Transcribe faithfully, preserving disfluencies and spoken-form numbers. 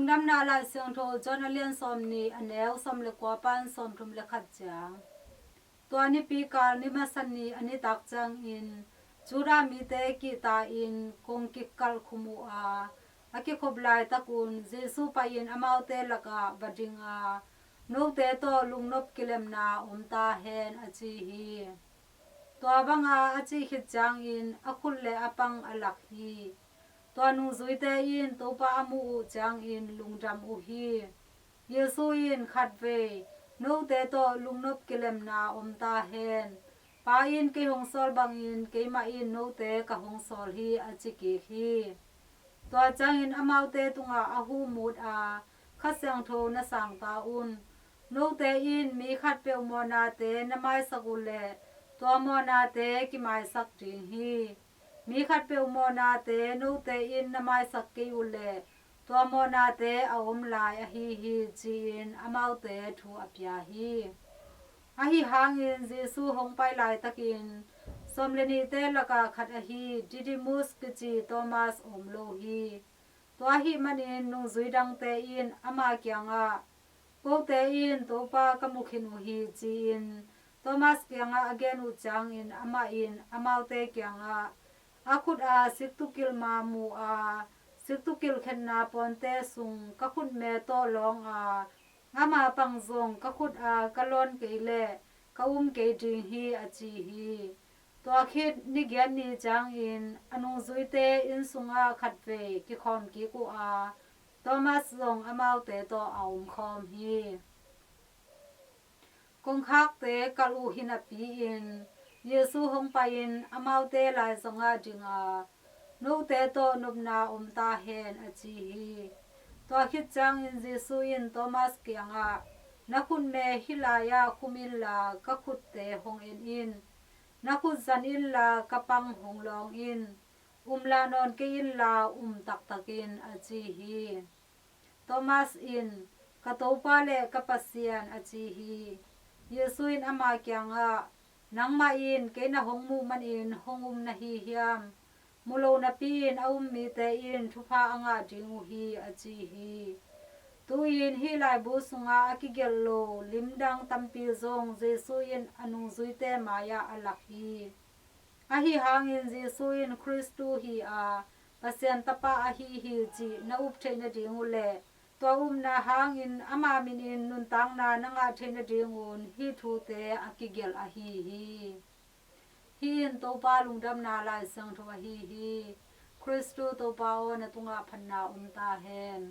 Lungdamna Lai Siangtho John a lian sawmnih, a neu sawm le kua pan sawmthum le khat ciang. Tua nipi kal ni masa ni a nitak ciangin Judah mite kihta-in kong kikalh khum uh a, a kikhop laitakun Jesu pai-in amaute lakah va ding a, "Note tawh lungnop kilemna om ta hen," a ci hi. Tua banga a cih khit ciangin a khut le a pang a lak hi. Tua nungzuite in Topa a muh uh ciangin lungdam uh hi. Jesu in khatvei, "Note tawh lungnop kilemna om ta hen. Pa in kei hong sawl bangin keimah in note ka hong sawl hi," a ci kik hi. Tua ciangin amaute tungah a huh mut a, "Kha Siangtho na sang ta un. Note in mi khatpeuh mawhnate na maisak uh leh tua mawhnate kimaisak ding hi. Mi khatpeuh mawhnate note in na maisak kei uh leh tua mawhnate a om lai ahi hi," ci-in amaute thu a pia hi. Ahi hangin Jesu hong pai laitakin sawm le nihte lakah khat ahi Didymus kici Thomas a om lo hi. Tua ahih manin nungzui dangte in ama kiangah, "Kote in Topa ka mu khin uh hi," ci-in Thomas kiangah a gen uh ciangin amah in amaute kiangah, "A khut a siktukilhma mu a, siktukilh khetna pawnte sung ka khutme tawh lawng a, ama pang zong ka khut a ka lawn kei leh ka um kei ding hi," a ci hi. Tua khit ni giat ni ciangin a nungzuite inn sungah khatvei kikhawm kik uh a, Thomas zong amaute tawh a omkhawm hi. Kongkhakte kalh uh hi napi-in Jesu hong pai-in amaute lai zongah ding a, "Note tawh nopna om ta hen," a ci hi. Tua khit ciangin Jesu in Thomas kiangah, "Na khutme hih lai-ah khum inla ka khutte hong en in. Na khut zan inla ka pang hong lawng in. Um lah nawn kei inla um taktak in," a ci hi. Thomas in, "Ka Topa le ka Pasian," a ci hi. Jesu in ama kiangah, "Nangmah in kei na hong muh manin hong um na hi hiam? Mu lo napi-in a um mite in thupha a ngah ding uh hi," a ci hi. Tu-in hih laibu sungah a kigelh lo limdang tampi zong Jesu in a nungzuite mai-ah a lak hi. Ahi hangin Jesu in Khristu hi a, Pasian Tapa ahi hi cih na up theih nading uh leh tua upna hangin ama minin nuntakna na ngah theih nadingun hih thute a kigelh ahi hi. Hih in Topa lungdamna Lai Siangtho ahi hi. Khristu Topa aw, na tungah phatna om ta hen.